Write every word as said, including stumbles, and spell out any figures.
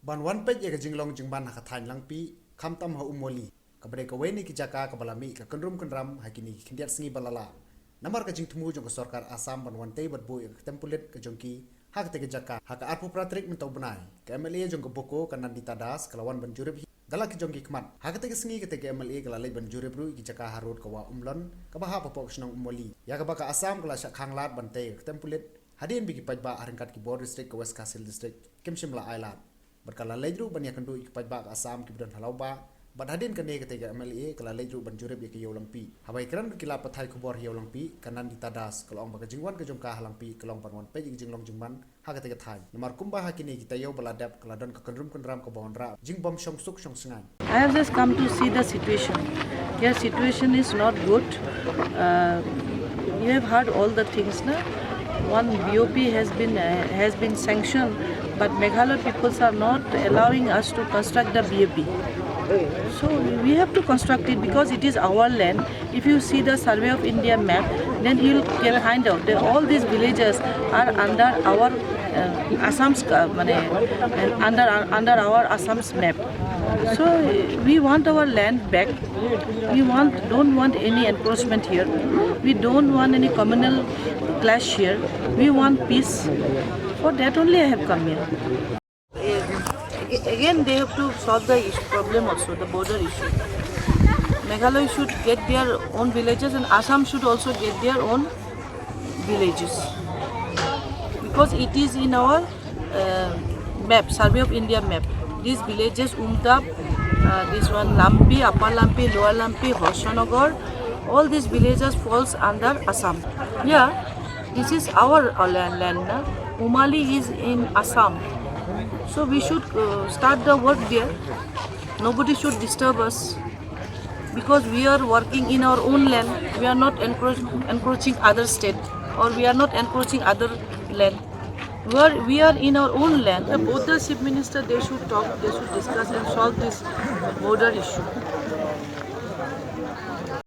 Ban wan peit ïa ka jinglong jingman ha ka thaiñ Langpih, khamtam ha Umoli, kaba dei kawei na ki jaka kaba la mih ka kynrum kynram ha kine ki khyndiat sngi ba la lah. Namar ka jingthmu jong ka sorkar Assam ban wan tei bad buh ïa ka ktem pulit ka jong ki ha katei ka jaka, ha ka arphew phra tarik mynta u bnai, ka M L A jong ka Bokajan, ka Nandita Das, ka la wan ban jurip hi da la ki jong ki khmat. Ha katei ka sngi katei ka M L A ka la leit ban jurip ruh ïa ki jaka harud ka Wah Umlon, kaba hap hapoh ka shnong Umoli, ïa kaba ka Assam ka la shah khang lad ban tei ïa ka ktem pulit, hadien ba ki paidbah ha ryngkat ki bor district ka West Khasi Hills District kim shym la ai lad. Bad ka la leit ruh ban ïakynduh ïa ki paidbah ka Assam kiba don ha Lawbah. Bad hadien kane katei ka M L A ka la leit ruh ban jurip ïa ka Ïew Langpih. Haba ïakren bad ki lad pathai khubor ha Ïew Langpih, ka Nandita Das ka la ong ba ka jingwan ka jong ka ha Langpih ka long ban wan peit ïa ka jinglong jingman ha katei ka thaiñ. Namar kumba ha kine ki taïew ba la dep ka la don ka kynrum kynram kaba wanrah jingbym shong suk shong sngaiñ. I have just come to see the situation. Here situation is not good. Uh, you have heard all the things, na? One B O P has been, uh, has been sanctioned, but Meghalaya peoples are not allowing us to construct the B O P. So we have to construct it because it is our land. If you see the Survey of India map, then you'll get, find out that all these villages are under our, uh, Assam's, uh, mane, uh, under, under our Assam's map. So we want our land back. We want, don't want any encroachment here. We don't want any communal clash here. We want peace. For that only I have come here. Ag-, again, they have to solve the issue, problem also, the border issue. Meghalaya should get their own villages and Assam should also get their own villages. Because it is in our, uh, map, Survey of India map. These villages, Umtap, uh, this one, Lampi, Upper Lampi, Lower Lampi, Horsanagar, all these villages falls under Assam. Yeah, this is our, uh, land, land, na? Umali is in Assam. So we should, uh, start the work there. Nobody should disturb us because we are working in our own land. We are not encroach-, encroaching other state, or we are not encroaching other land. We are, we are in our own land. Both the chief minister, they should talk, they should discuss and solve this border issue.